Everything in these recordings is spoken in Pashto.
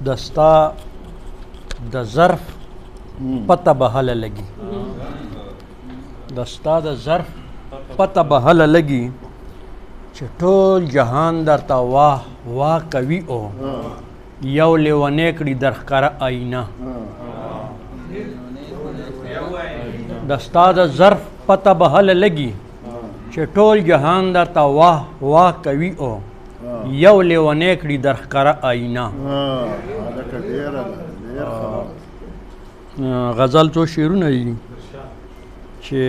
د ستا د ظرف پته به هله لګي، د ستا د ظرف پته به هله لګي چې ټول جهان درته واه واه کوي او یو لیونی کړي در ښکاره آینه. د ستا د ظرف پته به هله لګي چې ټول جهان درته واه واه کوي او یو لیونی کړي در ښکاره آینه. غزل څو شعرونه دي چې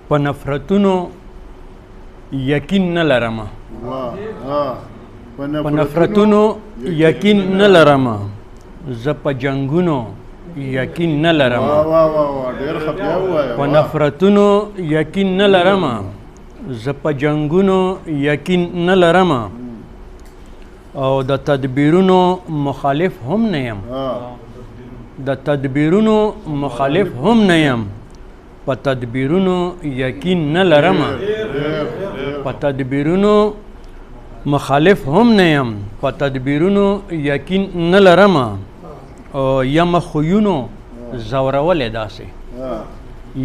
په نفرتونو یقین نه لرم، په نفرتونو یقین نه لرم، زه په جنگونو یقین نه لرم، په نفرتونو یقین نه لرم، زه په جنگونو یقین نه لرم، او د تدبیرونو مخالف هم نه یم، د تدبیرونو مخالف هم نه یم، په تدبیرونو یقین نه لرم، په تدبیرونو مخالف هم نه یم، په تدبیرونو یقین نه لرم، او یم خویونو زورولې داسې،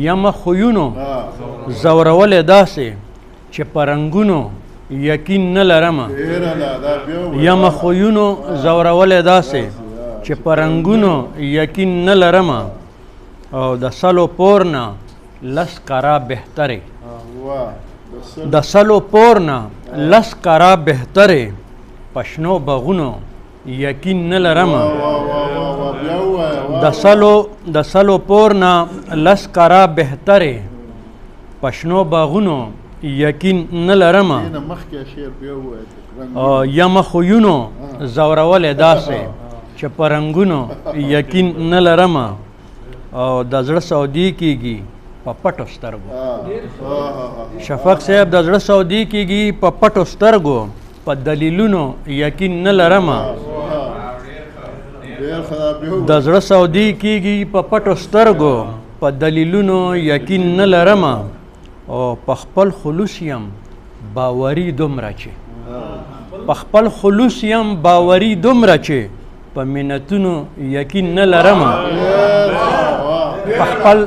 یم خویونو زورولې داسې چې په رنګونو یقین نه لرم، یم خویونو زورولې داسې چې په رنګونو یقین نه لرم، او د سلو پور نه لس کرا بهترې، د سلو پور نه لس کرا بهترې، په شنو باغونو یقین نه لرم، د سلو پور نه لس کرا بهترې، په شنو باغونو یقین نه لرم، یم خویونو زورولې داسې چې په رنګونو یقین نه لرم، او د زړه سودی کیږي په پټو سترګو. شفق صاحب د زړه سودی کیږي په پټو سترګو، په دلیلونو یقین نه لرم، د زړه سودی کیږي په پټو سترګو، په دلیلونو یقین نه لرم، او په خپل خلوص یم باوري دومره چې، په خپل خلوص یم باوري دومره چې په منتونو یقین نه لرم، په خپل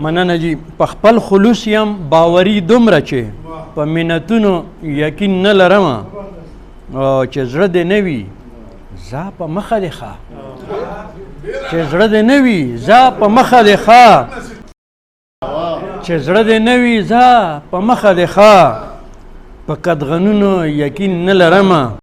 مننه جی، په خپل خلوص یم باوري دومره چې په منتونو یقین نه لرم، او چې زړه دې نه وي ځه په مخه دې ښه، چې زړه دې نه وي ځه په مخه دې ښه، چې زړه دې نه وي ځه په مخه دې ښه، په قدغنونو یقین نه لرم.